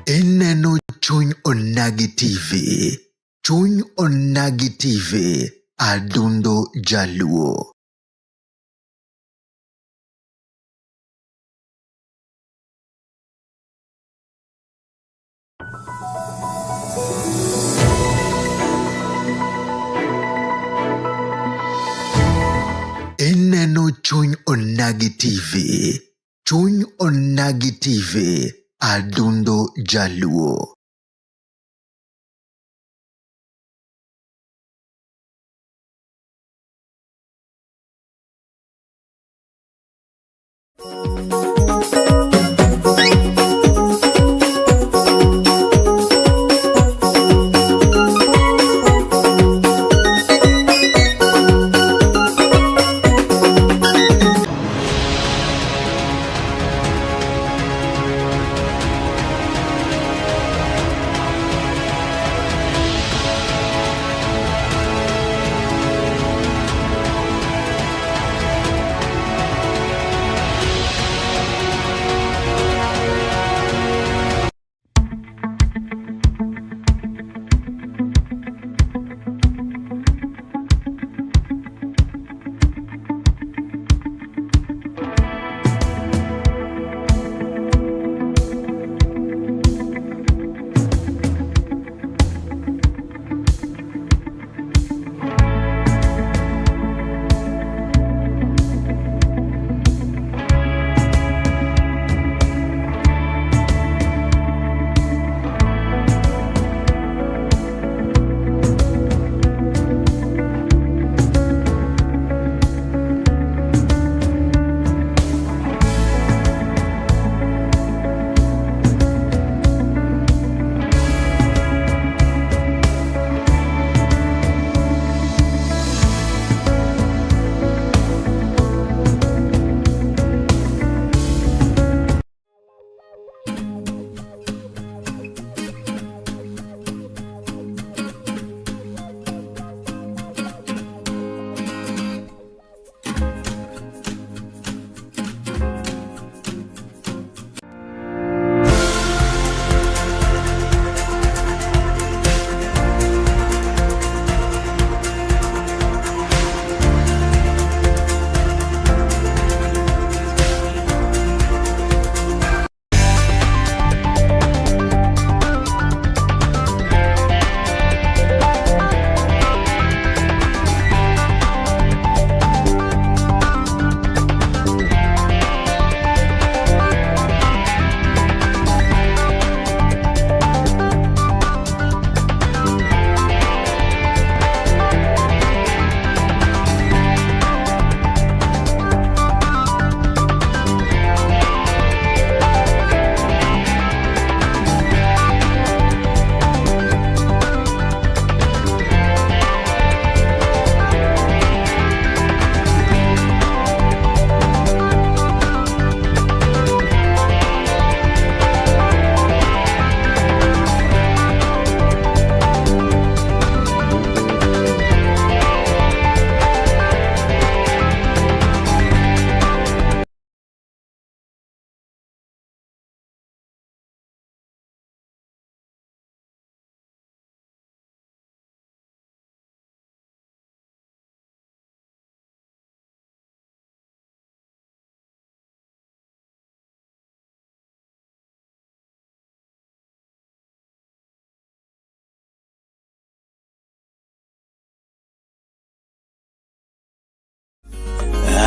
Ineno Chuny Onagi TV. Chuny Onagi TV. Adundo Jaluo. Ineno Chuny Onagi TV. Chuny Onagi TV. Adundo Jaluo.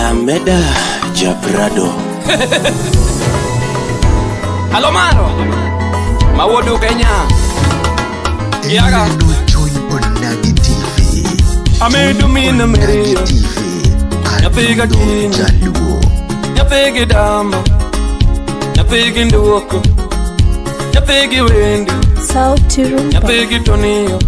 Ameda Jabrado. Alomaro. Mawuodu Kenya. Yaga. Ineno Chuny Onagi TV. Amedo Chuny min Onagi Maria. TV. Nyathi ga Adundo kinyi. Jaluo. Nyathi gi dama. Nyathi gi nduoko. Nyathi gi wende. Sauti Rumba. Nyathi gi tonio.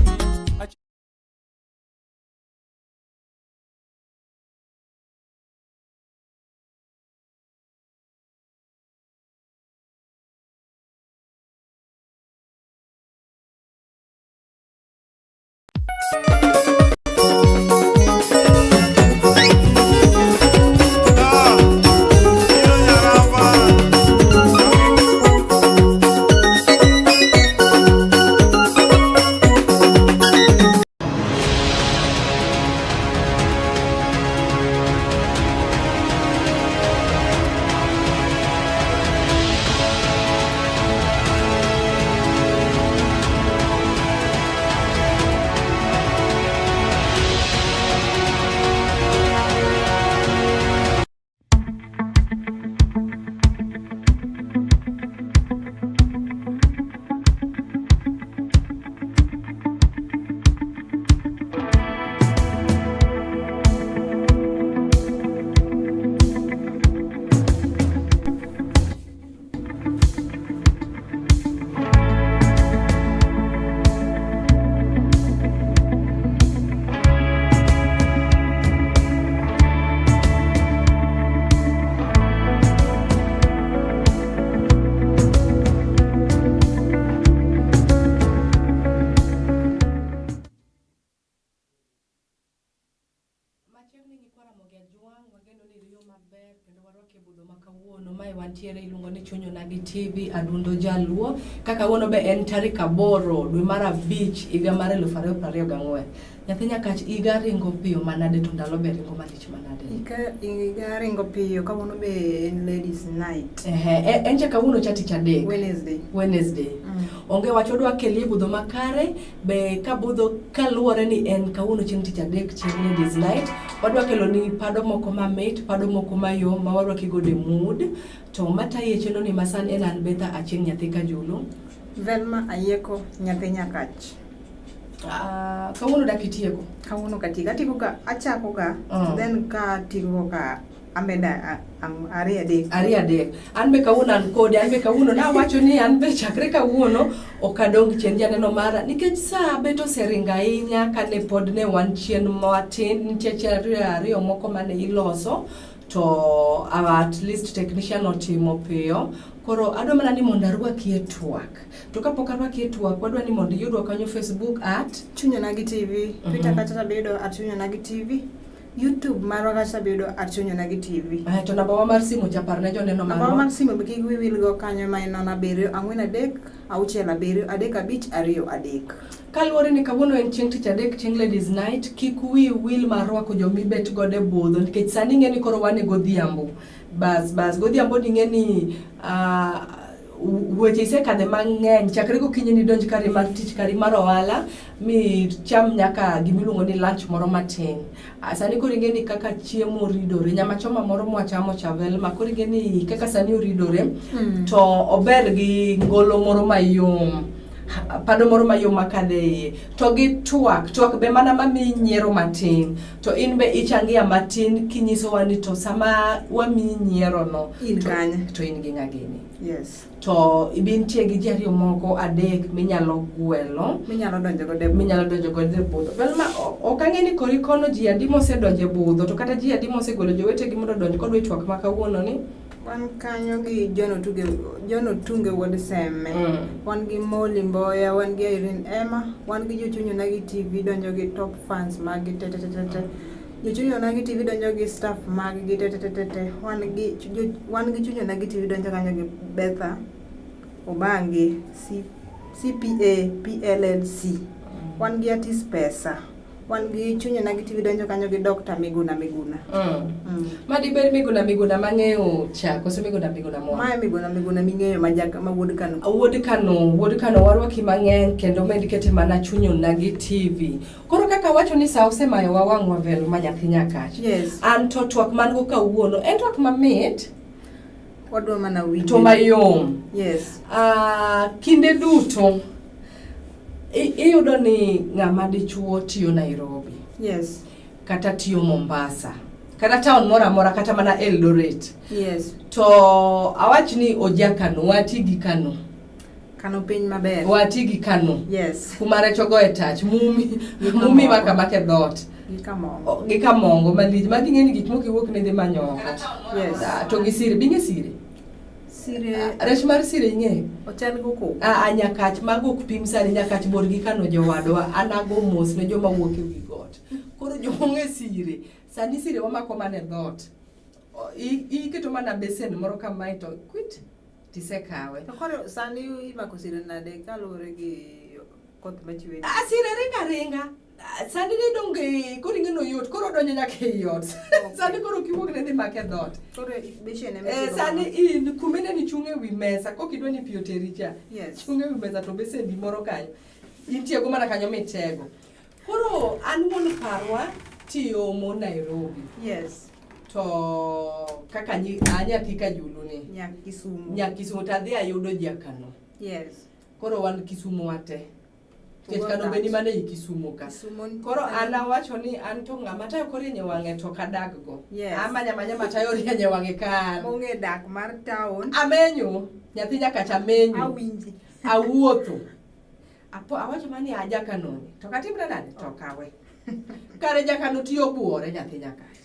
wantiere iluongo ni Chuny Onagi TV, Adundo Jaluo. Kaka kawuono be en tarik 8 dwe mar 5 higa mar 2024. Nyathi Nyakach, higa ringo piyo manade to ndalo be ringo malich manade? Higa ringo piyo, kawuono be en ladies night. Ehe, en cha kawuono cha tich adek. Wednesday. Wednesday. Onge wach, wadwa kelie budho makare be ka budho kaluwore ni en kawuono chieng' tich adek, chieng' ladies night. Wadwa kelo ni pado moko mamit, pado moko mayom ma wadwa kigodo e mood. To matayi e chenro ni masani en an Betha Achieng' nyathi Kajulu. Velma Ayieko nyathi Nyakach. Kawuono dak itieko? Kawuono katieko, atieko ka achako ka, then ka atieko ka ameda ariyo adek. Ariyo adek. An be kawuono an kodi, an be kawuono nawacho ni an be chakre kawuono ok adong chien janeno mara nikech saa bet oseringo ahinya kane pod ne wan chien matin, nitie ariyo ariyo moko mane iloso to at least technician otimo piyo. Koro adwa mana ni mondo arwaki e twak. To kapok arwaki e twak, wadwa ni mondo iyudwa kanyo Facebook at Chuny Onagi TV, Twitter kacha tabedo at Chuny Onagi TV, YouTube marwa kacha tabedo at Chuny Onagi TV. To namba wa mar simu cha parne joneno marwa. Namba mar simu be kik wiyi wil go kanyo ma en 0 7 4 3 6 7 3 5 2 3. Kaluwore ni kawuono en chieng' tich adek, chieng' ladies night, kik wiyi wil mar rwako jomibet godo e budho nikech sani ing'e ni koro wan e godhiambo. Bas bas godhiambo ni ing'e ni weche isekadhe mang'eny chakre gokinyi nidonj kari mar tich, kari mar ohala mi cham nyaka gimiluongo ni lunch moro matin. Sani koro ing'e ni kaka chiemo oridore, nyama choma moro mwachamo cha Velma, koro ing'e ni kaka sani oridore to ober gi ngolo moro mayom, pado moro mayom makadhe iye to gi twak, twak be mana mamiyi nyiero matin to in be ichangia matin kinyisowa ni to sama wamiyi nyierono in kanye to in gi ng'a gini. Yes. To ibintie gi ji ariyo moko adek minyalo gwelo, minyalo donjo godo e budho. Minyalo donjo godo e budho. Velma, ok ang'e ni kori kono ji adi mosedonjo e budho to kata ji adi mosegwelo jowetegi mondo odonj kodwa e twak ma kawuono ni. Wan kanyo gi John Otunge, John Otunge wuod Seme. Wan gi Molly Mboya, wan gi Irene Emma, wan gi Jochuny Onagi TV donjo gi top fans mag gi te te te te te. Jochuny Onagi TV donjo gi staff mag gi te te te te te. Wan gi wan gi Chuny Onagi TV donjo kanyo gi Betha Obangi CPA PLLC. Wan gi Atis Pesa. Wan gi Chuny Onagi TV donjo kanyo gi Dr. Miguna Miguna. Ma dibed Miguna Miguna mang'eyo cha koso Miguna Miguna moro? Mae Miguna Miguna ming'eyo ma jak ma wuod Kano. Wuod Kano, wuod Kano warwaki mang'eny kendo med kete mana Chuny Onagi TV. Koro kaka wacho ni sa osemayowa wang'wa Velma nyathi Nyakach. Yes. An to twak man go kawuono en twak mamit. Wadwa mana winjo. To mayom. Yes. Kinde duto iyudo ni ng'ama dichuo tiyo Nairobi. Yes. Kata tiyo Mombasa. Kata town moro amora, kata mana Eldoret. Yes. To awach ni oja Kano, wati gi Kano. Kano piny maber. Wati gi Kano. Yes. Kuma rech ogo e tach, mumi, mumi maka make dhoot. Gi kamongo. Gi kamongo malich. Magi ng'eni gik moko iwuok ni dhi manyo oko. Yes. To gi sire, bing'e sire? Sire. Rech mar sire ing'eyo? Ochal go koko. Nyakach, mago ok pim sani, Nyakach bor gi Kano jowadwa. An ago mos ne joma wuok e wi got. Koro joma ong'e sire, sani sire wamako mana e dhoot. Iketo mana besen moro kamae to kwit tisekawe. To koro sani imako sire nade kaluwore gi koth machwe? Sire ringa ringa. Sani ni donge koro ing'e no yot, koro odonjo nyaka ei ot. Sani koro kiwuok ne dhi make dhoot. Koro besen ema itiyogo Sani kama. in kumine ni chung' e wi mesa, kok idwa ni pi oteri cha. Yes. Chung' e wi mesa to besendi moro kanyo. Intiego mana kanyo mitego. Koro an wuon parwa tiyo mo Nairobi. Yes. To kaka a nyathi Kajulu ni. Nya Kisumu. Nya Kisumu to adhi ayudo Jakano. Yes. Koro wan Kisumu wate. Nikech Ugo Kano be ni tach. mana ei Kisumu ka. Kisumu ni Koro an awacho ni an to ng'ama tayo korienye wang'e to ok adag go. Yes. Amanya manya matayo rienye wang'e ka an. Mong'e dak mar town. Amenyo. Nyathi Nyakach amenyo. Awinji. Awuotho. Apo awacho mani a Jakanoni. To katimre nade? To kawe. Kare Jakano tiyo buore nyathi Nyakach.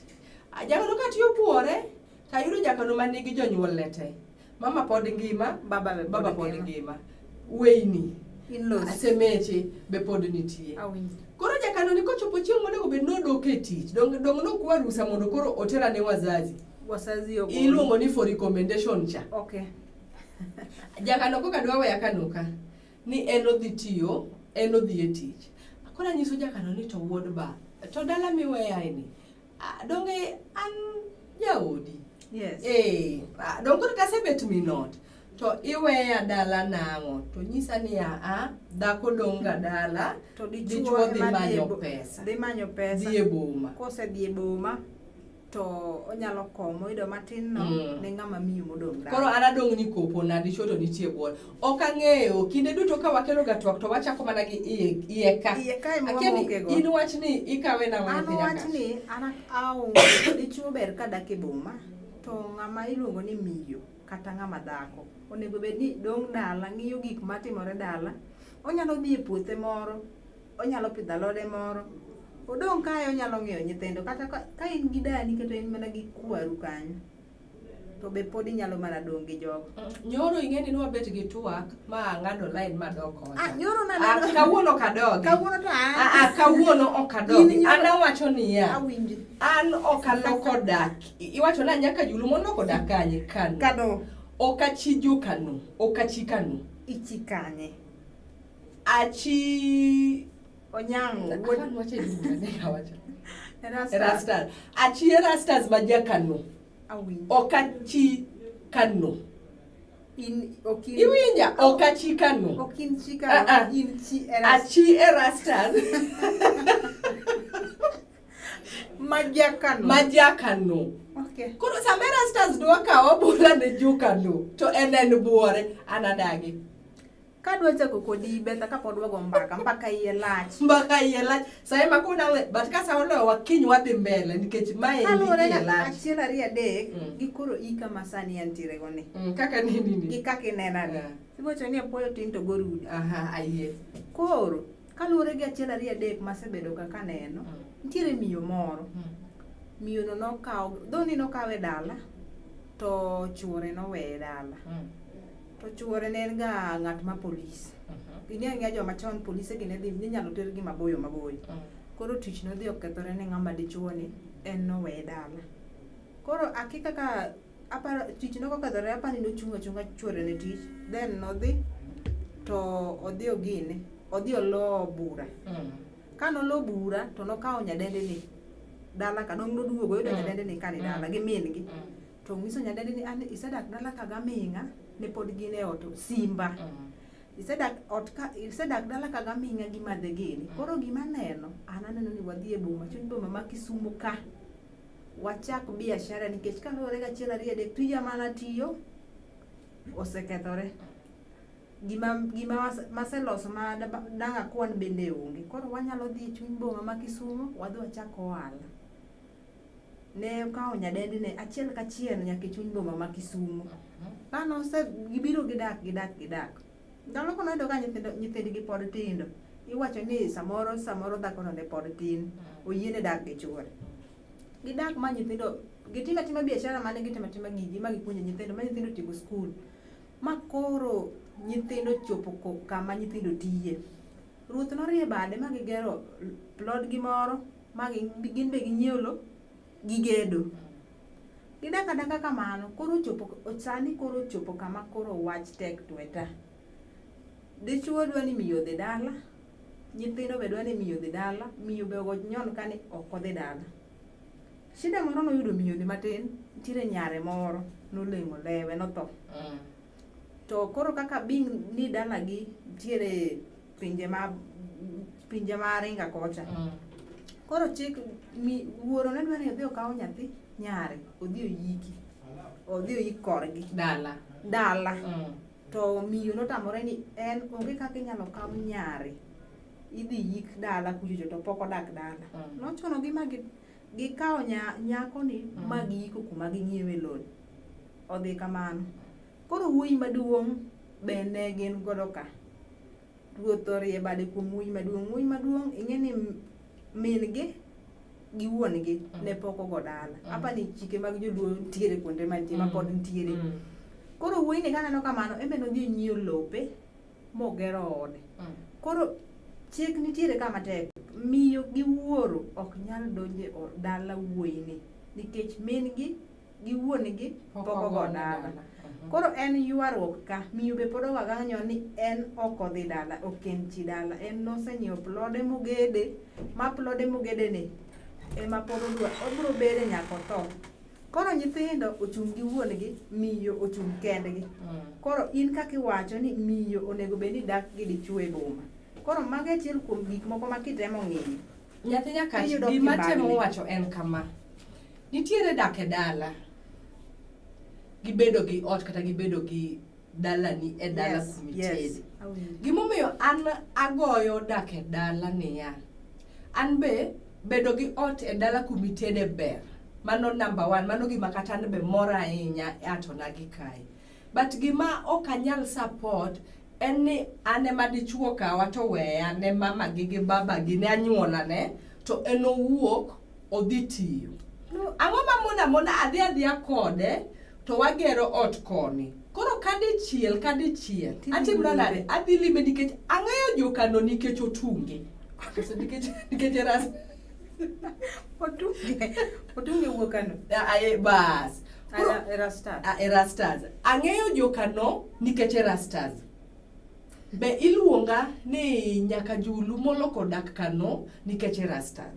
Jakano ka tiyo buore, to ayudo Jakano man nigi jonyuolne te. Mama pod ngima, Baba be pod baba pod ngima. ngima. Weyni, In-laws. asemeche be pod nitie. Awinji. Koro Jakano ni kochopo chieng' monego bed nodok e tich, dong dong nokwa rusa mondo koro oterane wazazi. Wazazi ogoyi. Iluongo ni for recommendation cha. Okay. Jakano koka dwa weya Kano ka ni en odhi tiyo, en odhi e tich. Koro anyiso jakano ni to wuod ba, to dala miweyae ni, ah, donge an jaodi. Yes. Eh, ah, donge koro kasebet min ot to iweya dala nang'o? To nyisa ni aa, dhako dong' ga dala, To dichuo dichuo dhi ema dhi e manyo pesa. Dhi manyo pesa. Dhi e boma. Kosedhi e boma to onyalo komo oyudo matin no ne ng'ama miyo modong' dala. Koro an adong' ni kopo na dichuo to nitie buore. Ok ang'eyo, kinde duto ka wakelo ga twak to wachako mana gi iye, iye ka. Iye ka ema Akia ni wamoke go. in wachni ikawe nang'o An nyathi Nyakach? wachni an aonge dichuo ber ka dak e boma to ng'ama iluongo ni miyo kata ng'ama dhako onego bed ni dong' dala ng'iyo gik matimore dala. Onyalo dhi e puothe moro, onyalo pidho alode moro. Odong' kae onyalo ng'iyo nyithindo kata ka in gi dani kata in mana gi kwaru kanyo to be pod inyalo mana dong' gi jogo. Nyoro ing'e ni nwabet gi twak ma ang'ado line ma adok kocha. Ah, nyoro naneno. Ah, kawuono ok adogi. Kawuono to an. Ah, ah, kawuono ok adogi. In nyoro- An awacho niya. Awinji. An ok aloko dak. Iwacho ni nyaka Julu moloko dak kanye? Kano. Kano. Ok achi jo Kano. Ok achi Kano. Ichi kanye? Achi Onyango wuod Akan wacho e duk ne awacho. Erastus. Erastus. Achi Erastus ma ja Kano. Awinji. Ok achi Kano. In ok in Iwinja? Ok achi Kano. Ok in chi Ah, Kano. ah. In chi Erastus. Achi Erastus Ma ja Kano. ma ja Kano. Okay. Koro sama Erastus dwa kawo abola ne jo Kano to en en buore an adagi. Kadwa chako kodi Betha kapod wago mbaka, mbaka iye lach. Mbaka iye lach. Sa ema kuna we, but ka sa oloyo wa kiny wadhi mbele nikech mae Kaluwore iye ga lach. achiel ariyo adek Mm. gi koro ika ma sani antiere go ni. Kaka nini Gi ni. kaka inena ni. Yeah. Iwacho ni apuoyo tin to gorudi. Aha, ayie. Koro kaluwore gi achiel ariyo adek masebedo kaka neno, nitiere miyo moro. Miyo no nokawo, dho ni nokawe dala to chuore noweye dala. To chuore ne en ga ng'at ma polis. Ing'eyo ang'eya joma chon polise gi ne dhi ninyalo tergi maboyo maboyo. Koro tich nodhi okethore ne ng'ama dichuo ni en noweye dala. Koro aki kaka aparo tich nokokethore apani nochung' achung'a chuore ne tich then nodhi to odhi ogine odhi olo bura. Ka nolo bura to nokawo nyadendi ni dala ka dong' noduogo oyudo nyadendi ni ka ni dala gi min gi. To onyiso nyadendi ni an isedak dala ka gaming'a ne pod gin e ot simba. Isedak ot ka isedak dala ka gaming'a gi madhe gini. Koro gima aneno an aneno ni wadhi e boma chuny boma ma Kisumo ka wachak biashara nikech kaluwore gi achiel ariyo adek tija mana tiyo osekethore. Gima gima maseloso ma dang' akwan bende onge. Koro wanyalo dhi e chuny boma ma Kisumo wadhi wachak ohala. Ne okawo nyadendi ne achiel kachiel nyaka e chuny boma ma Kisumo. Kane ose gibiro gidak gidak gidak. Ndalo kono noyudo ka nyithindo nyithindgi pod tindo. Iwacho ni samoro samoro dhakono ne pod tin. Oyiene dak gi chuore. Gidak ma nyithindo gitimo atima biashara mane gitimo atima gigi ma gipuonjo nyithindo ma nyithindo otieko skul. Ma koro nyithindo chopo kama nyithindo tiye. Ruoth norie bade ma gigero plot gi moro ma gin be ginyiewo lo gigedo. Gidak adaka kamano koro ochopo sani koro ochopo kama koro wach tek tweta. Dichuo dwa ni miyo odhi dala, nyithindo be dwa ni miyo odhi dala, miyo be ogo nyon ka ni ok odhi dala. Shida moro noyudo miyo ni matin, nitiere nyare moro noleng'o lewe notho. To koro kaka being ni dalagi nitiere pinje ma pinje ma Aringa kocha. Koro chik mi wuoro ne dwa ni odhi okaw nyathi nyare odhi oyiki. Odhi oyik korgi. Dala. Dala. To miyo notamore ni en onge kaka inyalo kaw nyare idhi yik dala kuchocho to pok odak dala. Nochuno gi ma gikawo nyakoni ma giyiko kuma ginyiewe loni. Odhi kamano. Koro wuoyi maduong' be ne gin godo ka. Ruoth orie bade kuom wuoyi maduong'. Wuoyi maduong' ing'e ni min gi gi wuon gi ne pok ogo dala. Apa ni chike mag joluo nitiere kuonde mantie ma pod nitiere. Koro wuoyi ni kaneno kamano en be nodhi onyiewo lope mogero ode. Koro chik nitiere ka matek. Miyo gi wuoro ok nyal donjo e dala wuoyi ni nikech min gi gi wuon-gi Pok pok ogo ogone dala. dala. Mhm. Koro en ywaruok ka, miyo be pod owaganyo ni en ok odhi dala, ok en chi dala. En nosenyiewo plode mogede, ma plode mogede ni ema pod odwa, obiro bede nyaka otho. Koro nyithindo ochung' gi wuon-gi, miyo ochung' kendgi. Koro in kaka iwacho ni miyo onego bed ni dak gi dichuo e boma. Koro mago e achiel kuom gik moko ma kitemo ng'iyo. Nyathi Nyakach, Iyudo gima kibagni. temo wacho en kama. Nitiere dak e dala gi bedo gi ot kata gi bedo gi dalani e dala Yes, kumitede. yes. Awinjo. Gimomiyo an agoyo dak e dala niya, an be bedo gi ot e dala kumitede ber. Mano number one, mano gima kata an be mora ahinya e atona gi kae. But gima ok anyal support en ni an ema dichuo kawa to weya ne mama gi gi baba gi ne anyuola ne to en owuok odhi tiyo. Ang'o ma mona mona adhi adhiya kode to wagero ot koni. Koro kadichiel kadichiel Tidhi atimra lime. nade? Adhi lime nikech ang'eyo jokano nikech otunge. Koso nikech nikech eras Otunge, otunge wuok kano. Ah, eh, bas. Koro- Era- Erastus. Ah, Erastus. Ang'eyo jokano nikech Erastus. Be iluonga ni nyaka Julu moloko dak kano nikech Erastus.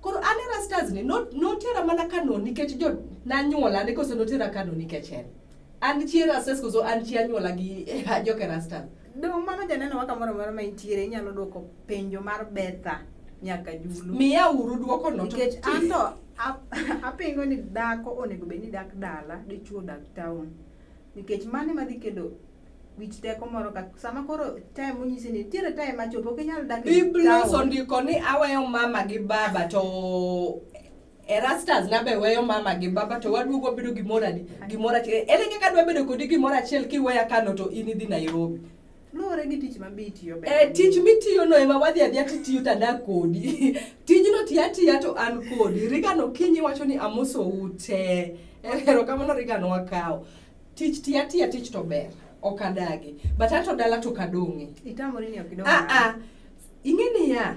Koro an Erastus ni notera mana kano nikech jo nanyuola ni koso notera kano nikech en. An chi Erastus koso an chi anyuola gi jok Erastus. Dong' mano janeno wa kamoro amora ma intiere inyalo duoko penjo mar Betha nyaka Julu. Miya uru duoko no. to- Nikech an to apingo ni dhako onego bed ni dak dala, dichuo dak town. Nikech mano ema dhi kelo wich teko moro ka sama koro time onyisi ni nitiere time machopo ok inyal dak e Biblos town. ondiko ni aweyo mama gi baba to Erastus na be weyo mama gi baba to waduogo wabedo gimoro adi gimoro achiel. Ere kaka adwa bedo kodi gimoro achiel kiweya kano to in idhi Nairobi. Luwore gi tich ma be itiyo be. E tich mitiyo no ema wadhi adhiya titiyo to adak kodi. Tijno tiyo atiya to an kodi. Reagan Okinyi wacho ni amosou te. Erokamano Reagan wakawo. Tich tiyo atiya tich to ber. Ok adagi. But anto dala to kadong'e. Itamori ni ok idong' Ah, dala. ah. Ing'e niya,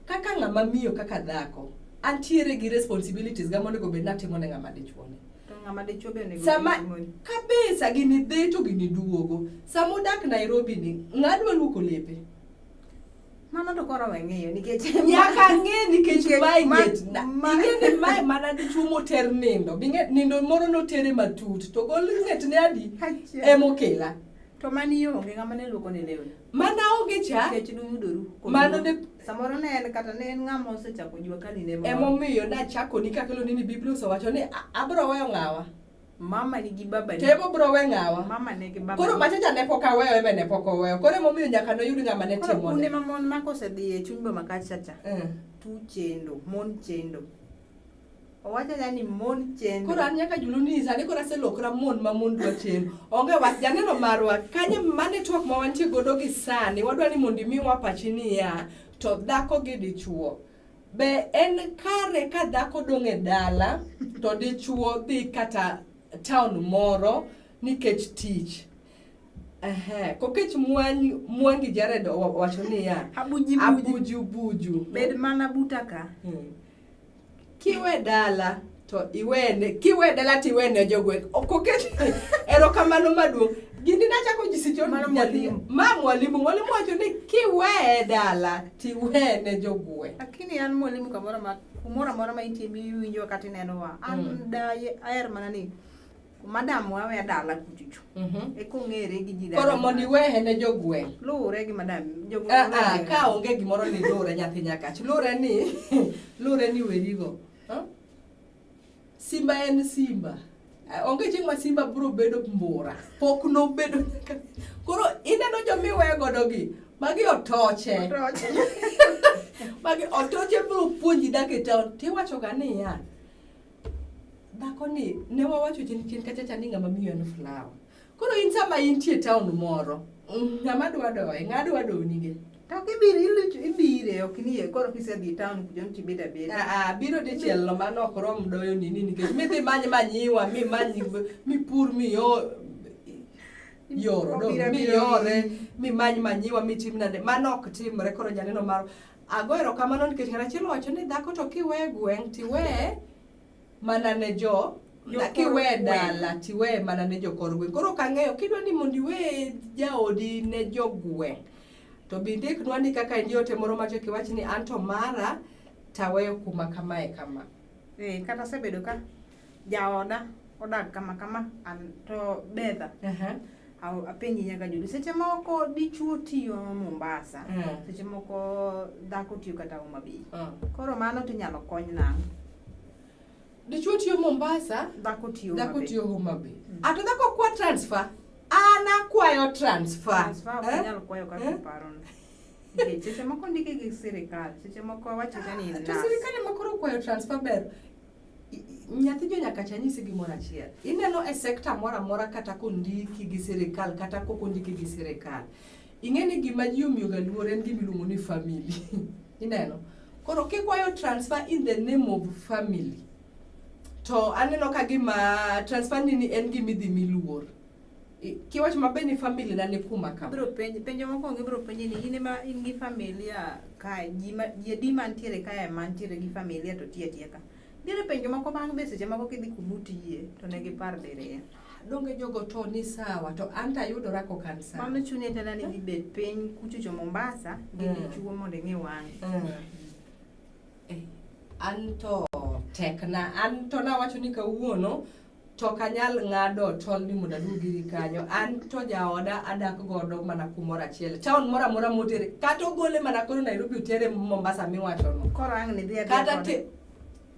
kaka ng'ama miyo kaka dhako, antiere gi responsibilities ga monego bed natimo ne ng'ama dichuo ni. To ng'ama dichuo be onego Sama bed gi kabisa gini dhi to gini duogo. Sama odak Nairobi ni, ng'a dwa luoko lepe? Mano to koro we ng'iyo nikech Nyaka ng'e nikech Nikech mae ma- nget na. ma- Ing'e ni mae mana dichuo moter nindo. Bing'e nindo moro notere matut to gol ng'etne adi Achiel. emokela. To mani onge ng'ama ne luoko ne lewni. Mana onge cha. Nikech nuyudoru. kod Mano luo. ne- Samoro ne en kata ne en ng'ama osechako jua kali ne moro. Emomiyo nachako ni kakelo ni Biblia osewacho ni abro weyo ng'awa. Mama ni gi baba ni. To emo bro we ng'awa. Mama ne gi baba. Koro machacha ne pok aweyo ebe ne pok oweyo. Koro emomiyo nyaka noyud ng'ama ne Koro timone. kunde ma mon ma kosedhi e chuny boma kacha cha. Eh. Tu chendo, mon chendo. Owacho acha ni mon chendo. Koro an nyaka julu ni sani koro aselokra mon ma mon dwa chendo. Onge wach janeno marwa kanye mane twak ma wantie godo gi sani wadwa ni mondo imiwa pachi niya to dhako gi dichuo. Be en kare ka dhako dong' e dala to dichuo dhi kata town moro nikech tich. Ehe, kokech Mwangi Jared owacho niya, Abuji buju. abuju buju. Bed mana buta ka. Kiwe dala to iwene, kiwe dala to iwene jogweng'. Kokech erokamano maduong'. Gini nachako jisicho Mano nyathi- mwalimu. Ma mwalimu, mwalimu wacho ni kiwe dala tiwene jogweng'. Lakini an mwalimu kamoro ma kumoro amora ma intie miwinjo kata inenowa. An daye aher mana ni madam wawe dala kuchocho. Eka ong'ere gi ji dala. Koro mondo iwehe ne jogweng'. Luwore gi madam. Jogweng' Ah, ah, luwore. ka onge gimoro ni lure nyathi nyakach. Lure ni lure ni werigo. Huh? Simba en simba. Onge chieng' ma simba biro bedo mbura. Pok nobedo nyaka. Koro ineno jomiweyo godo gi. Magi otoche. Otoche. Magi otoche biro puonji dak e town. Tiwacho ga niya. Dhako ni ne wawacho chien chien kacha cha ni ng'ama miyo en flower. Koro in sama intie e town moro, ng'ama dwa doye, ng'a dwa donige. To kibiro ilucho ibire ok ni koro kisedhi town kucho to ibet abeta. Ah, ah, biro dichiel no mano ok rom doyo nini nikech midhi many manyiwa, mimany mipur miyo yoro do Obiro abira miyore mimany manyiwa mitim nade mano ok timre. Koro janeno mar ago erokamano nikech ng'at achiel owacho ni dhako to kiwe gweng' tiwe mana ne jo Jokor Kiwe gweng'. dala tiwe mana ne jokor gweng'. Koro ok ang'eyo kidwa ni mondo iwe jaodi ne jogweng' to bi ndiknwa ni kaka in ote moro machuok iwach ni anto mara taweyo kuma kamae kama. Eh, kata asebedo ka jaoda odak kama kama an to Betha apenji nyaka Judy seche moko dichuo tiyo Mombasa seche moko dhako tiyo kata Homa Bay koro mano to inyalo kony nang'o Dichuo tiyo Mombasa, dhako tiyo Homa dhako Bay. tiyo Homa Bay. Ato dhako kwa transfer. An akwayo transfer. Transfer ok Eh? inyal kwayo kaka Eh? iparono nikech seche moko ndike gi sirikal seche moko wachore ni To nurse. sirikal ema koro kwayo transfer ber. Nyathi jo nyaka cha nyisi gimoro achiel. Ineno e sekta moro amora kata kondiki gi sirikal kata kok ondiki gi sirikal. Ing'e ni gima ji omiyo ga luor en gima iluongo ni family. Ineno? Koro kikwayo transfer in the name of family to aneno ka gima transfer ni ni en gima idhi mi luor. Kiwacho maber ni family na ni kuma kama. Ibiro penj penjo mokwongo ibiro penji ni in ema in gi familia kae ji ma ji adi mantiere kae mantiere gi familia to tiyo atiya ka. Nitiere penjo moko bang' be seche moko kidhi kumutiye to ne gipar diriyo. Donge jogo to ni sawa to an to ayudora kok an sawa. Mano chuni atena ni dhi bet piny kuchocho Mombasa gi dichuo mondo ing'i wang'e. Eh, an to tekna an to nawacho ni kawuono to ok anyal ng'ado tol ni mondo aduog iri kanyo an to jaoda adak godo mana kumoro achiel town moro amora motere kata ogole mana koro Nairobi otere Mombasa miwachono Koro ang' ni dhi adhiya kata kode. te,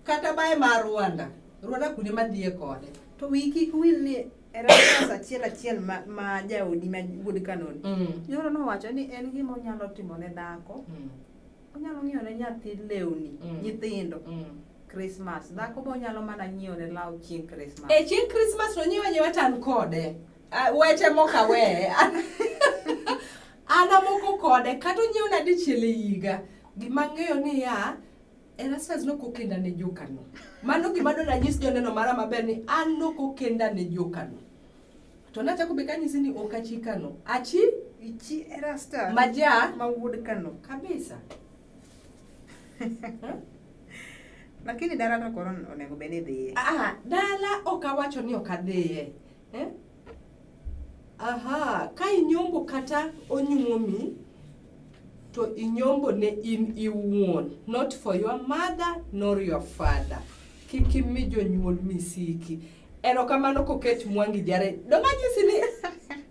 kata baye mar Rwanda Rwanda kuonde madhiye kode To wiyi kik wil ni Erastus achiel achiel ma, ma jaodi ma wuod Kanoni. Nyoro nowacho ni en gima onyalo timo ne dhako. Onyalo ng'iewo ne nyathi lewni, nyithindo. Christmas. Dhako be onyalo mana nyiewo ne law chieng' Christmas. E chieng' Christmas no nyiewa nyiewa to an kode. Weche mok aweye. An amoko kode kata onyiewna dichiel e higa. Gima ang'eyo niya, Erastus nok okenda ne jokano. Mano gima dwa nanyis joneno mara maber ni an nok okenda ne jokano. To nachako be kanyisi ni ok achi kano. Achi Ichi Erastus maja ma wuod Kano. kabisa. Lakini dala to koro onego bed ni dhiye. Ah, dala ok awacho ni ok adhiye. Eh? Aha, ka inyombo kata onyuomi to inyombo ne in iwuon, not for your mother nor your father. Kik imi jonyuol misiki. Erokamano Kokech Mwangi Jare. Donge anyisi ni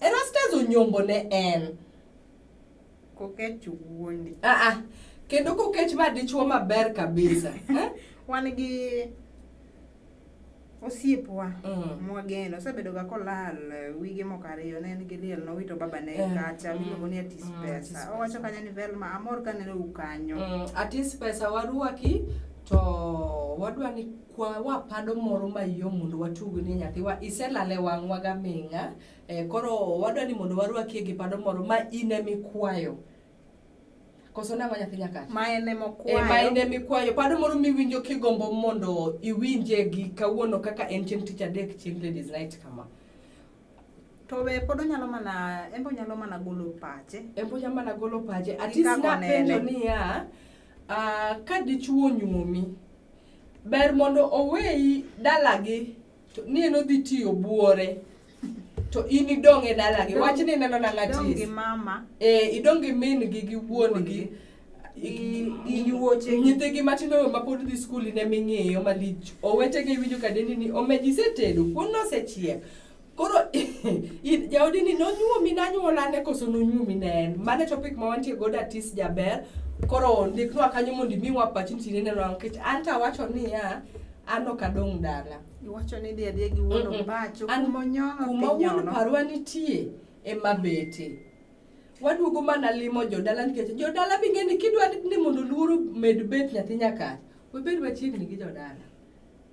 Erastus onyombo ne en. Kokech wuondi. Ah ah. Kendo Kokech ma dichuo maber kabisa. Eh? Wan gi osiepwa mwageno osebedo ga kolal wige moko ariyo ne en gi liel nowito babane kacha miluongo ni Atis Pesa. Owacho kanyo ni Velma amor kaneno u kanyo. Atis Pesa warwaki to wadwa ni kwa wapado moro mayom mondo watug ni nyathiwa iselale wang'wa gaming'a koro wadwa ni mondo warwakie gi pado moro ma in emikwayo. Koso nang'o nyathi nyakach? Ma en ema okwayo. Ma en ema ikwayo. Paro moro miwinjo kigombo mondo iwinje gi kawuono kaka en chieng' tich adek chieng' Ladies Night kama. To be pod onyalo mana, en be onyalo mana golo pache. En be onyalo mana golo pache. Gi Atis kaka napenjo onene. niya, ka dichuo onyuomi, ber mondo oweyi dalagi to ni en odhi tiyo buore to in idong' e dalagi. Wach ni ineno nang'o Idong' Atis? gi mama. Idong' gi min gi gi wuon gi. Gi yuoche. Nyithigi matindo ma pod dhi skul in ema ing'iyo malich. Owetegi iwinjo ka dendi ni omeji isetedo, kuon nosechiek. Koro jaodi ni nonyuomi nanyuolane koso nonyuomi ne en? Mano e topic ma wantie godo Atis jaber. Koro ndiknwa kanyo mondo imiwa pachi ni tineno ang'o nikech an to awacho niya, an ok adong' dala. Iwacho ni idhi adhiya gi wuon Ombacho, kuma onyono Kuma wuon tinyono. parwa nitie ema bete. Waduogo mana limo jodala nikech jodala be ing'e ni kidwa ni mondo luoro med bet nyathi nyakach, wabed machiegni gi jodala.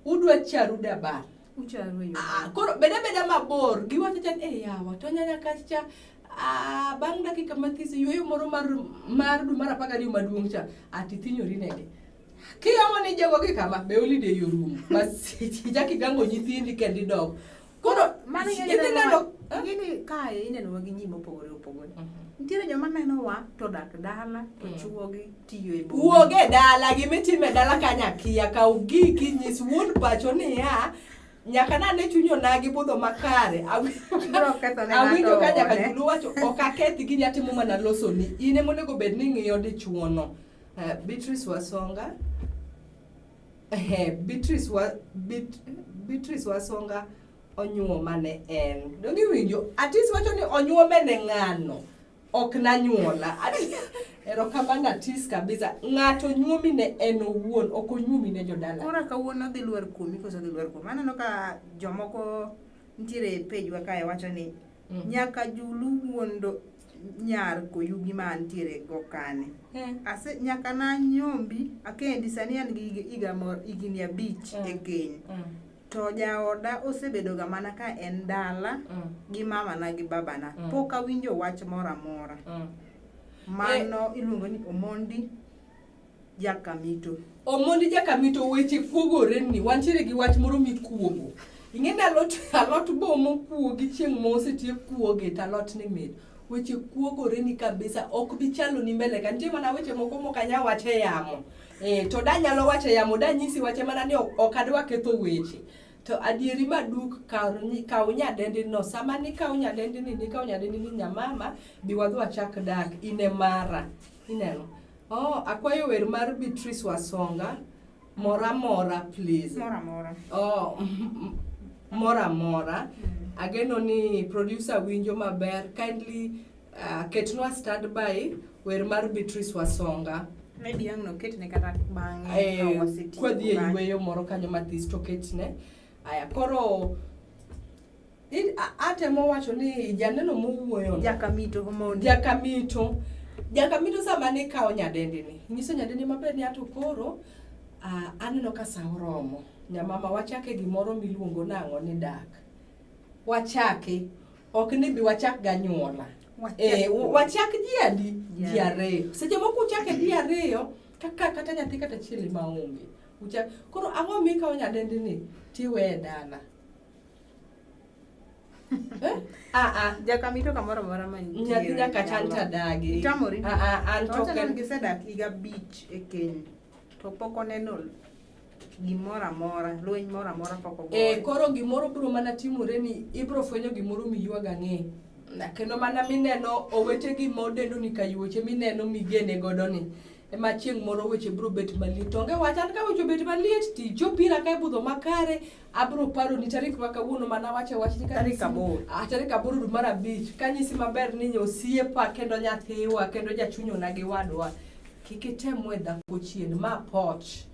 Udwa charu dabar. Ucharu e yo. Koro bed abeda mabor, giwacho cha ni, yawa, to nyanya kach cha, bang' dakika mathis, yueyo moro mar dwe mar 12 maduong' cha, ati thinyori negi. Kiomo ni jogo gi kama, be holiday orumo. Bas, ichako igango nyithindi kendo idok. Koro, Mano ing'e nyithindo ni dok, eh? ing'e ni kae inenowa gi ji mopogore opogore. Nitiere joma nenowa to dak dala, to chuogi tiyo e boma. Wuog e dala, gima itimo e dala kanyo akia, kaw giki, nyis wuon pacho niya, Nyaka nane chuny onagi budho makare. Ibiro ketho ne Awinjo ng'ato ka nyaka ode. Julu wacho ok aketh gini atimo mana losoni. In ema onego bed ni ing'iyo dichuono. Beatrice Wasonga. Beatrice wa, Beatrice Wasonga onyuoma ne en. Donge iwinjo? Atis wacho ni onyuome ne ng'ano. Ok nanyuola. Erokamano Atis kabisa. Ng'ato nyuomi ne en owuon, ok onyuomi ne jodala. Koro kawuono dhi lwar kuomi koso dhi lwar kuomi? Aneno ka jomoko nitiere e page wa kae wacho ni nyaka Julu wuondo nyar Koyugi ma antiere go kani. Ase nyaka nanyombi akendi sani an gi higa mor higni 5 e keny. To jaoda osebedo ga mana ka en dala gi mamana gi babana. Pok awinjo wach moro amora. Mano iluongo ni Omondi Jakamito. Omondi Jakamito weche kuogore ni wantiere gi wach moro mikuogo. Ing'e ni alot bo mokuogi chieng' mosetiek kuoge to alot ni mit. Weche kuogore ni kabisa ok bi chalo ni mbele ka nitie mana weche moko mok anyal wacho e yamo. To danyalo wacho e yamo danyisi wache mana ni ok adwa ketho weche. To adieri maduk kaw nyadendi no sama nikaw nyadendi ni nikaw nyadendi ni nyamama bi wadhi wachak dak in e mara. Ineno? Oh, akwayo wer mar Beatrice Wasonga mora mora please. Mora mora. Oh, mora mora. Ageno ni producer winjo maber. Kindly ketnwa standby wer mar Beatrice Wasonga. Maybe ang' noketne kata bang'e ka wasetieko Kwadhi e kanyo. yueyo moro kanyo mathis to ketne. Aya, koro atemo wacho ni janeno mowuoyo no. Jakamito Omondi. Jakamito. Jakamito sama nikawo nyadendi ni, nyiso nyadendi maber ni ato koro aneno ka sa oromo. Nyamama wachake gimoro miluongo nang'o ni dak. Wachake. Ok ni bi wachak ganyuola. Wachak ji adi? Ji ariyo. Seche moko uchake ji ariyo, kaka kata nyathi kata achiel ema onge. Uchak. Koro ang'o mikawo nyadendi ni tiweye dala? Jakamito kamoro amora ma nitie. Nyathi nyaka chan tadagi. Itamori? An To to wacho ni ok gisedak higa 5 e keny. To pok oneno gimoro amora, lweny moro amora pok ogoyo. Koro gimoro biro mana timore ni ibiro fwenyo gimoro miyuag ang'e. Kendo mana mineno owetegi modendo ni kayuoche mineno migene godo ni. Ema chieng' moro weche biro bet maliet. To onge wach an ka weche obet maliet ti chopira ka ibudho makare abiro paro ni tarik ma kawuono mana wache wach ni Tarik 8. Tarik 8 dwe mar 5 kanyisi maber ni osiepa kendo nyathiwa kendo jachunyona gi wadwa. Kik item we dhako chien ma poch.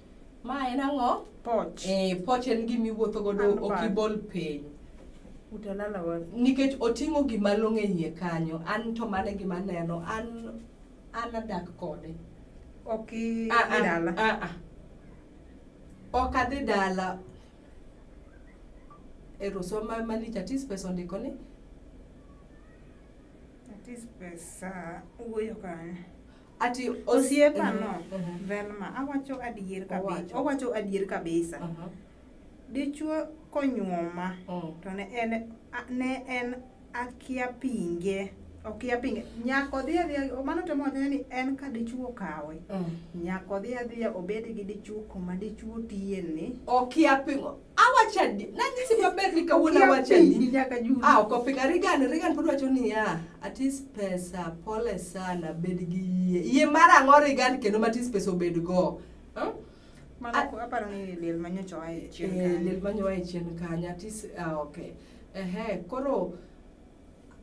Ma en ang'o? Poch. Poch en gima iwuotho godo Handbag. ok ibol piny. Utalala wa. Nikech oting'o gima long'o e iye kanyo. An to mano e gima aneno. An adak kode. Ok idhi dala. Ok adhi dala. Ero soma malich Atis pesa ondiko ni. Atis pesa wuoyo kanyo. Ati osiepa no, Velma, awacho adier kabisa. Owacho. Owacho adier kabisa. Dichuo konyuoma to ne en akia pinge. Okia pinge. Nyako dhi adhiya, mano temo wacho ni en ka dichuo okawe. Nyako dhi adhiya obed gi dichuo kuma dichuo tiye ni. Okia pingo. Awacho adi. Nanyisi maber ni kawuono Okia awacho adi. pingi nyaka Juli. Ok opinga. Regan pod wacho niya, Atis pesa pole sana, bed gi yie. Yie mar ang'o Regan kendo ma Atis pesa obed go? Mano aparo ni liel manyocha oa e chien kanyo. Liel manyocha oa e chien kanyo. Atis, okay. Koro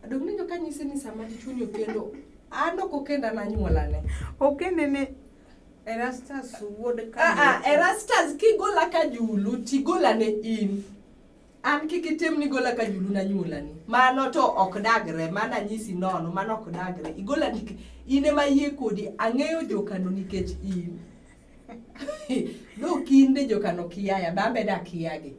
dong' ninjo ka nyisi ni sama dichuo ni okendo, an ok okenda na anyuolane. Okende ne Erastus wuod Kamito. Erastus kigola ka Julu tigola ne in. An kik itim ni gola ka Julu na anyuolani. Mano to ok dagre, mano anyisi nono, mano ok dagre. Igola ni in ema ayie kodi, ang'eyo jokano nikech in. Dokinde jokano kiaya, bambe da kiagi.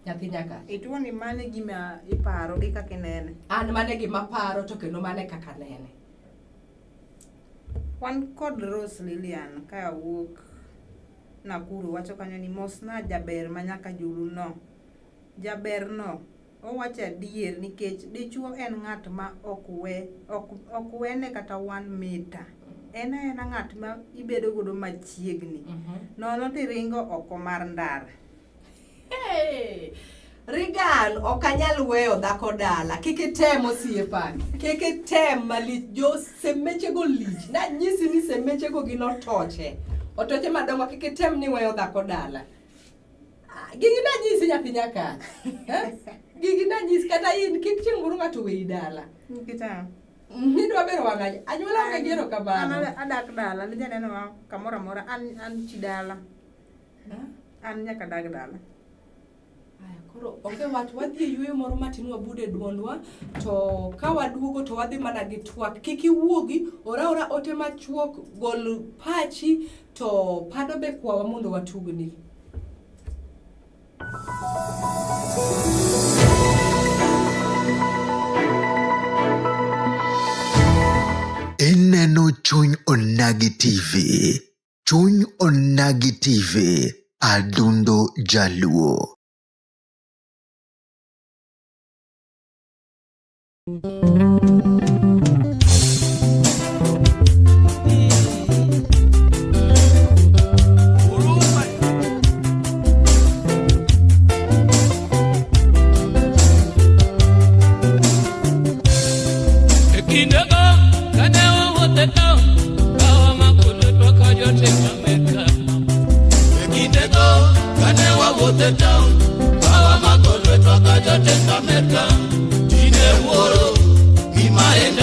Nyathi nyaka. Ituo ni mane gima iparo gi kaka inene? An mane gima paro to kendo mane kaka nene. Wan kod Rose Lilian ka wuok Nakuru wacho kanyo ni mosna jaber ma nyaka Julu no. Jaber no owacho adier nikech dichuo en ng'at ma ok wene kata 1 meter. En aena ng'at ma ibedo godo machiegni. Nono tiringo oko mar ndara. Hey! Regan ok anyal weyo dhako dala. Kik item osiepa. Kik item malich. Jo semechego lich. Nanyisi ni semechego gin otoche. Otoche madongo kik item ni weyo dhako dala. Ah, Gigi nanyisi nyathi nyakach. Eh? Gigi nanyisi kata in kik chieng' moro ng'ato weyi dala. Nikech ang'o? Nidwa bero wang'a. Anyuola onge gi erokamano. An adak dala, ne janeno ma kamoro amora, an an chi dala. An nyaka dag dala. Aya, koro onge wach wadhi e yueyo moro matin wabud e duondwa to ka waduogo to wadhi mana gi twak kik iwuogi ora ora ote machuok gol pachi to pado be kwawa mondo watugni Ineno Chuny Onagi TV. Chuny Onagi TV. Adundo Jaluo.